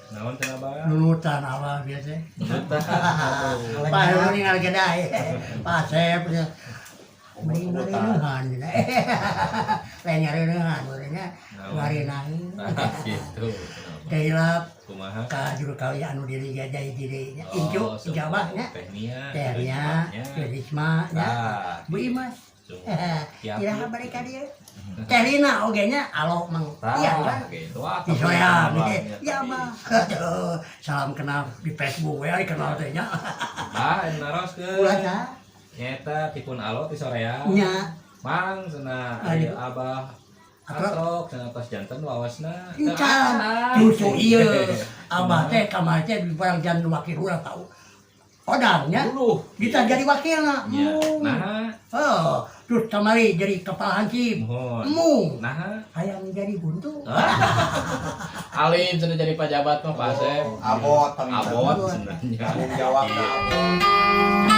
Naon cenah, Bah? Nunutan Abah biasa. Nunutan. Aduh. Pak Heru ningali gede. Pak Asep ya. Mending ngarineuhan. Lain ngarineuhan urangnya ngarinang. Nah, gitu. Teh hilap Kumaha? Ka juru kali anu diri gajah diri nya. Incu Oh, Abah nya. Teh Nia. Teh Nia, Teh Risma nya. Ah, Bu Imas. Siap. Iraha balik ka dieu. Teh Lina oge nya alo mang. Iya kan? Gitu. Wah, Di soreang gitu. tapi- Ya mah. Aduh, salam kenal di Facebook we kenal teh nya. Bah, naroskeun. Ulah sa. Nyeta tipun alo ti soreang. Nya. Mang cenah Aduh. aya Abah Atrok. Atrok cenah tos janten waosna. Encan. Justru ieu Abah teh kamari teh di barang jan wakil urang tahu. Odangnya Dulu. Kita jadi wakilna. Ya. Embung. Nah, Oh, terus kamari jadi kepala hansip. Mohon. Embung. Nah, Hayang jadi buntu. Alim sudah jadi pejabat mah, Pak Asep. Abot. Abot sebenarnya. Tanggung jawab dah abot.